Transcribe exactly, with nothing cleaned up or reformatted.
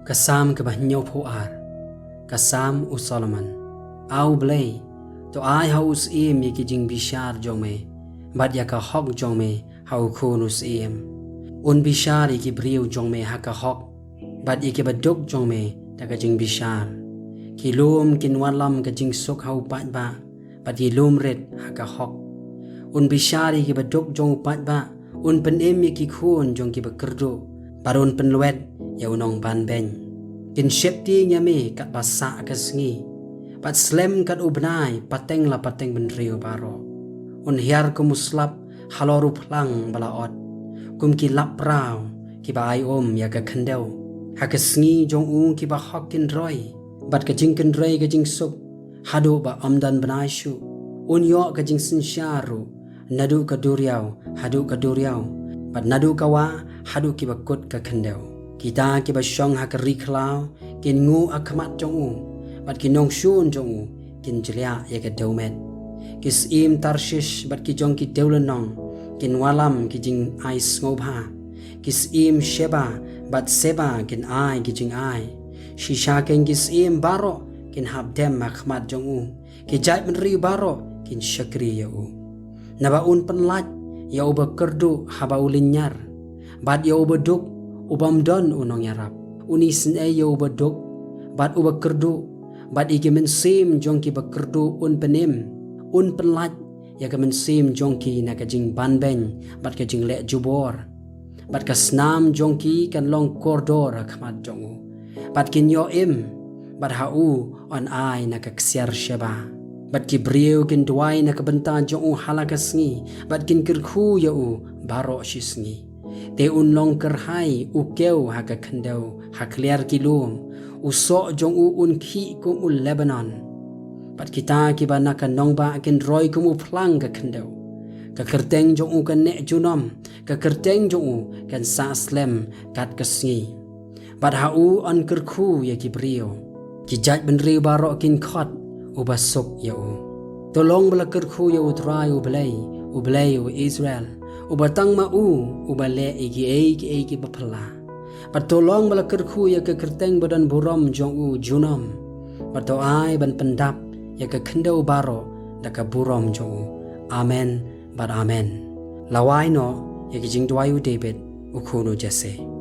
Ka Salm kaba hynñiewphew ar. Ka Salm u Solomon. A U Blei, to ai ha u syiem ïa ki jingbishar jong me, bad ïa ka hok jong me ha u khun u syiem. Un bishar ïa ki briew jong me ha ka hok, bad ïa ki baduk jong me da ka jingbishar. Ki lum kin wallam ka jingsuk ha u paidbah, bad ki lum rit ha ka hok. Un bishar ïa ki baduk jong u paidbah, un pynim ïa ki khun jong ki bakyrduh, bad un pynlwet ïa u nongbanbeiñ. Kin sheptieng ïa me katba sah ka sngi, bad slem kat u bnai pateng la pateng bynriew baroh. Un hiar kum u slap halor u phlang ba la ot, kum ki lappraw kiba ai um ïa ka khyndew. Ha ka sngi jong u ki bahok kin roi, bad ka jingkynrei ka jingsuk, haduh ba ym don bnai shuh. Un ïoh ka jingsynshar ruh, naduh ka duriaw haduh ka duriaw, bad naduh ka wah haduh ki bakut ka khyndew. Kita kiba shong ha ka ri khlaw kin nguh ha khmat jong u, bad ki nongshun jong u kin jliah ïa ka dewmet. Ki syiem Tarshish bad ki jong ki dewlynnong kin wallam ki jingai sngewbha. Ki syiem Sheba bad Seba kin ai ki jingai. Shisha keiñ ki syiem baroh kin hap dem ha khmat jong u. Ki jaitbynriew baroh kin shakri ïa u. Naba un pynlait ïa u bakyrduh haba u lynñiar, bad ïa u baduk u bym don u nongïarap. Un isynei ïa u baduk bad u bakyrduh, bad ïa ki mynsiem jong ki bakyrduh un pynim. Un pynlait ïa ka mynsiem jong ki na ka jingbanbeiñ bad ka jingleh jubor, bad ka snam jong ki kan long kordor ha khmat jong u. Bad kin ïoh im, bad ha u yn ai na ka ksiar Sheba. Bad ki briew kin duwai na ka bynta jong u ha la ka sngi, bad kin kyrkhu ïa u baroh shi sngi. Te un long kyrhai u kew ha ka khyndew ha kliar ki lum. U soh jong u un khih kum u Lebanon. Bad kita kiba na ka nongbah kin roi kum u phlang ka khyndew. Ka kyrteng jong u kan neh junom, ka kyrteng jong u kan sah slem kat ka sngi. Bad ha u yn kyrkhu ïa ki briew. Ki jaitbynriew baroh kin khot uba suk ïa u. To long ba la kyrkhu ïa U Trai U Blei, U Blei u Israel, uba tang ma u uba leh ïa kiei kiei kiba phylla. Bad to long ba la kyrkhu ïa ka kyrteng ba don burom jong u junom. Bad to ai ban pyndap ïa ka khyndew baroh da ka burom jong u. Amen bad amen. Lawai noh ïa ki jingduwai u David u khun u Jesse.